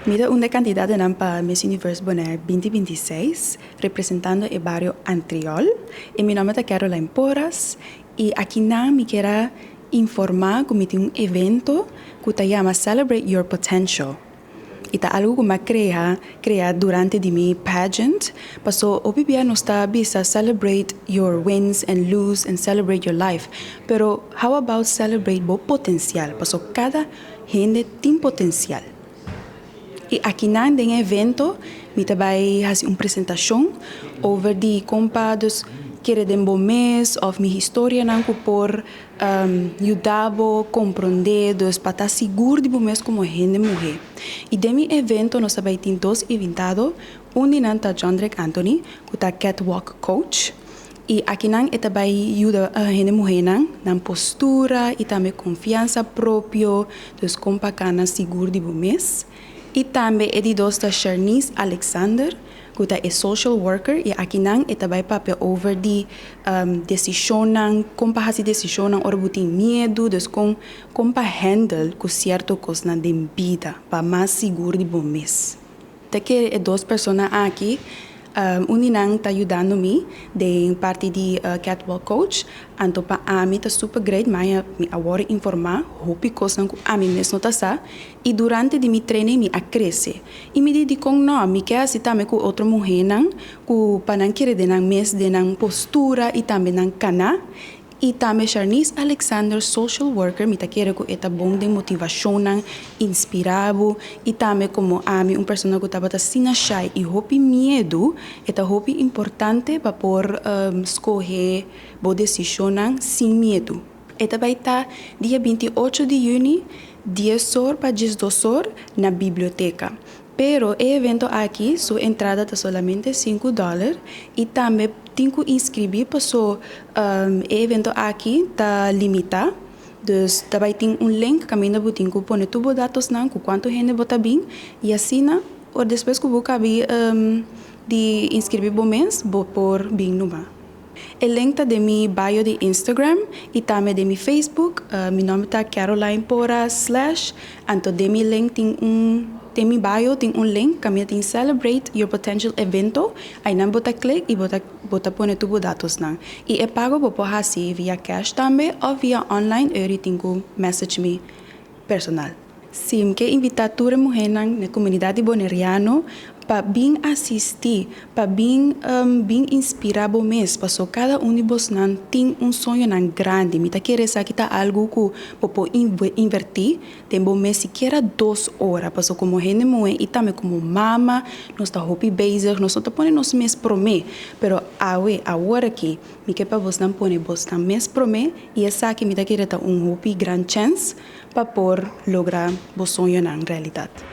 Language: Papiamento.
Mi ta un di e kandidatonan pa Miss Universe Bonaire 2026, representando e bario Antriol. I mi nòmber ta Caroline Porras. I akinan mi ke informá ku mi tin un evento ku ta yama Celebrate Your Potential. I ta algu ku m'a krea durante di mi pageant. Paso hopi bia nos ta bisa "Celebrate your wins and lose and celebrate your life." Pero how about celebrate bo potensial? Paso kada hende tin potensial. I akinan den evento, mi ta bai hasi un presentashon over di kon pa dus kere den bo mes òf mi historianan ku por yuda bo komprondé, dus pa ta sigur di bo mes komo hende muhé. I den mi evento nos bai tin dos invitado, un di nan ta John Drake Anthony, ku ta catwalk coach. I akinan e ta bai yuda hende muhénan nan postura i tambe konfiansa propio, dus kon pa kana sigur di bo mes. I tambe e di dos ta Sharnice Alexander, ku ta e social worker, i akinan e ta bai papia over di desishonnan, kon pa hasi desishonnan ora bo tin miedu, dus kon pa handle ku sierto kosnan den bida, pa mas sigur di bo mes. Ta ku e dos persona aki, un di nan ta yudando mi den parti di catwalk coach, anto pa ami ta super great, ma mi a wòrdu informá hopi kosnan ku ami mes no ta sa, i durante di mi training mi a krese. I mi di kon no, mi ke hasi tambe ku otro muhénan, ku pa nan kere den nan mes, den nan postura i tambe nan kana. I tambe Sharnice Alexander, social worker, mi ta kere ku e ta bon den motivashonnan, inspirá bo, i tambe komo ami, un persona ku tabata asina shy i hopi miedu, e ta hopi importante pa por skohe bo desishonnan sin miedu. E ta bai ta dia 28 di yüni, 10 or pa 12 or, na biblioteka. Pero e evento aki, su entrada ta solamente $5 i tambe tin ku inskribí, paso e evento aki ta limitá. Dus tambe tin un link kaminda bo tin ku pone tur bo datonan ku kuantu hende bo ta bin i asina òf despues ku bo kaba di inskribí bo mes, bo por bin numa. E link ta den mi bio di Instagram i tambe den mi Facebook. Mi nòmber ta Caroline Porras slash. Anto den mi link tin un den mi bio tin un link kaminda tin "Celebrate Your Potential Evento". Einan bo ta click i bo ta pone tur bo datonan. I e pago bo por hasi via cash tambe òf via online, i tin ku message mi personal. Si, mi ke invitá tur muhénan na komunidat boneriano pa bin asistí, pa bin inspirá bo mes, paso kada un di boso tin un soñonan grandi. Mi ta kere esaki ta algu ku bo por invertí den bo mes sikiera 2 ora, paso komo hende muhé i tambe komo mama, nos ta hopi bezig, nos no ta pone nos mes promé, pero awe, awor aki, mi ke pa boso pone boso mes promé i esaki mi ta kere ta un hopi gran chance pa por logra bo soñonan realidat.